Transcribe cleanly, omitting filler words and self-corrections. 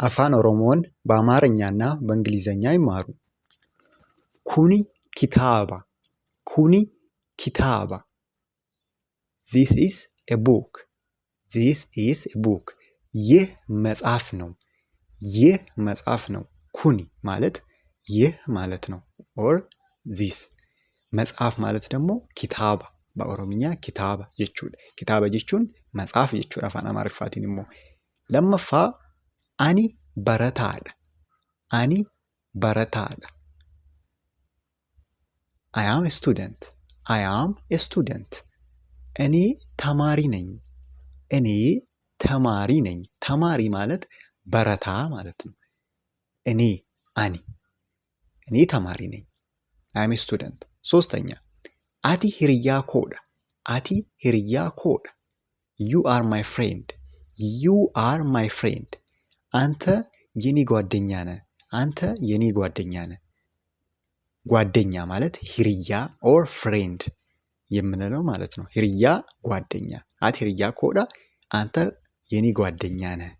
አፋን ኦሮሞን በአማርኛና በእንግሊዘኛ ይማሩ። Kuni kitaaba. Kuni kitaaba. This is a book. This is a book. ይህ መጽሐፍ ነው። ይህ መጽሐፍ ነው። Kuni ማለት ይህ ማለት ነው። Or this። መጽሐፍ ማለት ደግሞ kitaaba፣ በኦሮምኛ kitaaba jechuudha. Kitaaba jechuun መጽሐፍ jechuudha afaan Amaariffaatiin immoo. Lammaffaa, ani barataadha. Ani barataadha. I am a student. I am a student. እኔ ተማሪ ነኝ። እኔ ተማሪ ነኝ። ተማሪ ማለት barataa ማለት ነው። እኔ ani፣ እኔ ተማሪ ነኝ። I am a student። ሶስተኛ፣ ati hiriyaa koodha. Ati hiriyaa koodha. You are my friend. You are my friend. አንተ የኔ ጓደኛ ነህ። አንተ የኔ ጓደኛ ነህ። ጓደኛ ማለት hiriyaa or friend የምንለው ማለት ነው። Hiriyaa ጓደኛ። Ati hiriyaa koodha፣ አንተ የኔ ጓደኛ ነህ።